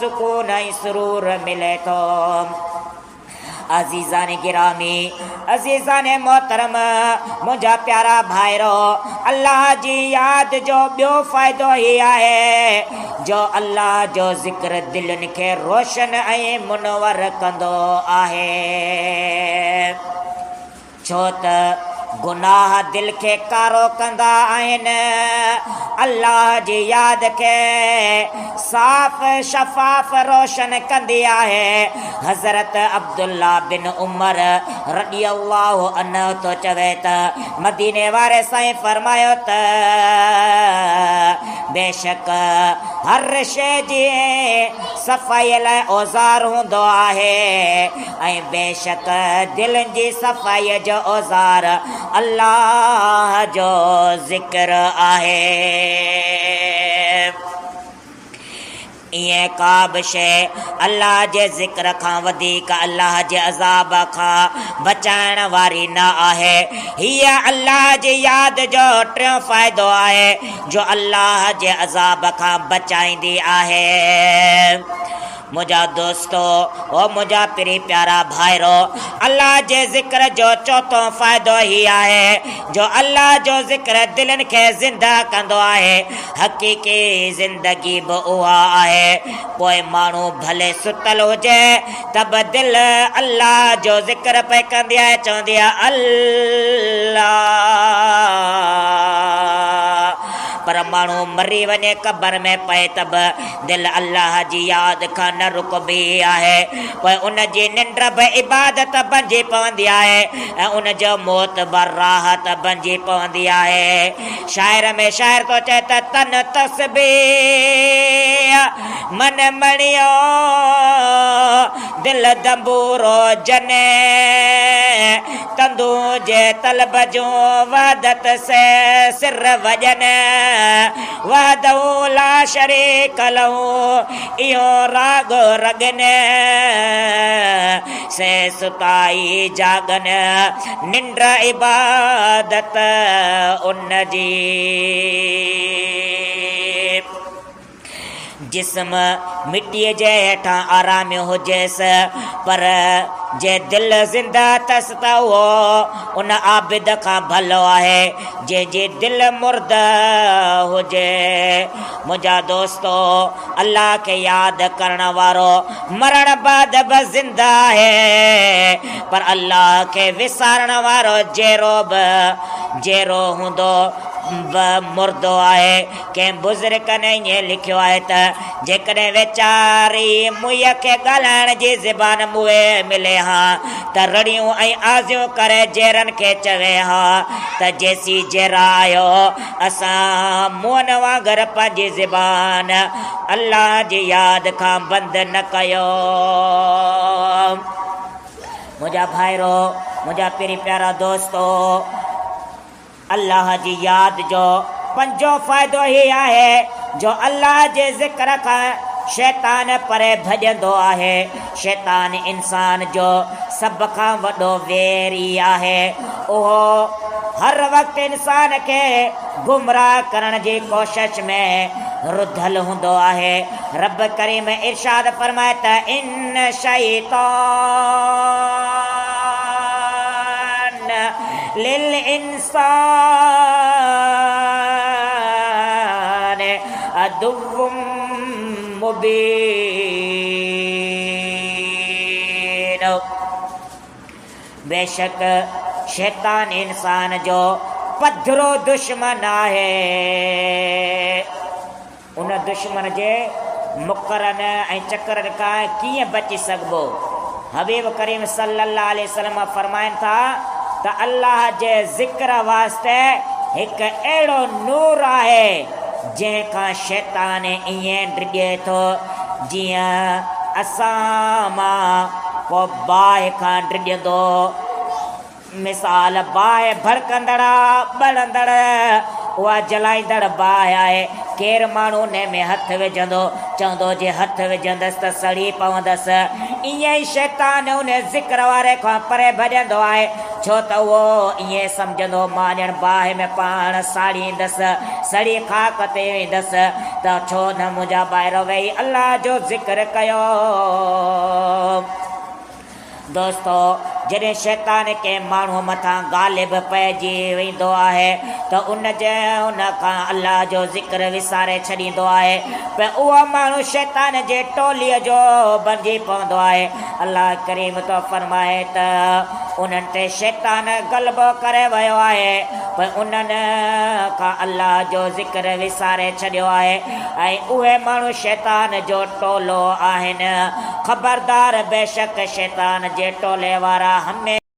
سڪون ۽ سرور ملي ٿو. عزيزان گرامي، عزيزان محترم، منهنجا پيارا ڀائرو! الله جي ياد جو ٻيو فائدو هي آهي جو الله جو ذڪر دلين کي روشن ۽ منور ڪندو آهي. ڇو ته گناهه دل کي ڪارو ڪندا آهن، الله جي ياد کي صاف شفاف روشن ڪندي آهي. حضرت عبدالله بن عمر رضي الله عنه ٿو چوي ته مديني واري سائين فرمايو ته بيشڪ هر شيء جي صفائي لاء اوزار هوندو آهي ۽ بيشڪ دلين جي صفائيء جو اوزار الله جو ذڪر آهي. ائين ڪا به شيء الله جي ذڪر کان وڌيڪ الله جي عذاب کان بچائڻ واري نه آهي. هيء الله جي ياد جو ٽيون فائدو آهي جو الله جي عذاب کان بچائيندي آهي. منهنجا دوستو! او منهنجا پرين پيارا ڀائرو! الله جي ذڪر جو چوٿون فائدو هي آهي جو الله جو ذڪر دلين کي زنده ڪندو آهي. حقيقي زندگي به اها آهي. پوء ماڻهو ڀلي ستل هجي ته به دل الله جو ذڪر پئي ڪندي آهي، چوندي آهي، الله! پر ماڻهو مري وڃي قبر ۾ پئي ته به دل الله جي ياد کان نه رڪبي آهي، پوء ان جي ننڊ به عبادت بنجي پوندي آهي ۽ ان جو موت به راحت بنجي پوندي آهي. شاعر ۾ شاعر ٿو چئي ته تن تسبيح من مڻيو دل دنبورو جني تندون جي طلب جون وحدت سي سر وڄن. وحده لا شريڪ له اهو راڳ رڳن سي ستائي جاڳن ننڊ عبادت ان جي. جسم مٽيء جي هيٺان آراميو هجيس، پر جي دل زنده اٿس ته اهو ان عابد کان ڀلو آهي، جنهن جي دل مرده هجي. منهنجا دوستو! الله کي ياد ڪرڻ وارو مرڻ بعد به زنده آهي، پر الله کي وسارڻ وارو جيئرو به جيئرو هوندو به مردو آهي. ڪنهن بزرگن ائين لکيو آهي ته جيڪڏهن ويچاري موئيء کي ڳالهائڻ جي زبان موئي ملي ها ته رڙيون ۽ آزيون ڪري جيئرن کي چوي ها ته جيسين جيئرا آهيو اسان موئن وانگر پنهنجي زبان الله جي ياد کان بند نه ڪيو. منهنجا ڀائرو، منهنجا پرين پيارا دوستو! الله جي ياد جو پنجون فائدو هي آهي جو الله جي ذڪر کان شيطان پري ڀڄندو آهي. شيطان انسان جو سڀ کان وڏو ويري آهي. اهو هر وقت انسان کي گمراهه ڪرڻ جي ڪوشش ۾ رڌل هوندو آهي. رب ڪريم ارشاد فرمائي ته ان شيطان للانسان عدو مبين بيشڪ شيطان انسان جو پڌرو دشمن آهي. ان دشمن جي مڪرن ۽ چڪرن کان ڪيئن بچي سگهبو؟ حبيب ڪريم صلّي الله عليه وسلّم فرمائن ٿا ته الله جي ذڪر واسطي هڪ اهڙو نور آهي جنهن کان شيطان ائين ڊڄي ٿو جيئن اسان مان ڪو باهه کان ڊڄندو. مثال، باهه ڀڙڪندڙ، ٻرندڙ، اها جلائيندڙ باهه آهي. ڪير ماڻهو انهي ۾ هٿ وجهندو، چوندو جي هٿ وجهندس ته سڙي پوندس. ائين ئي شيطان انهي ذڪر واري کان پري ڀڄندو آهي، ڇو ته اهو ائين سمجهندو مان ڄڻ باهه ۾ پاڻ ساڙيندس، سڙي خاڪ تي ويندس ته ڇو نه منهنجا ڀائر ويهي الله جو ذڪر ڪيو. دوستو! جڏهن شيطان ڪنهن ماڻهوء مٿان غالب پئجي ويندو آهي ته ان جي ان کان الله جو ذڪر وساري ڇڏيندو آهي پوء اهو ماڻهو شيطان جي ٽوليء جو بڻجي پوندو آهي. الله ڪريم ٿو فرمائي ته انهن تي شيطان غلبو ڪري ويو آهي پوء انهن کان الله جو ذڪر وساري ڇڏيو آهي ۽ اهي ماڻهو شيطان جو ٽولو آهن. خبردار بيشڪ شيطان جي ٽولي وارا هميشه.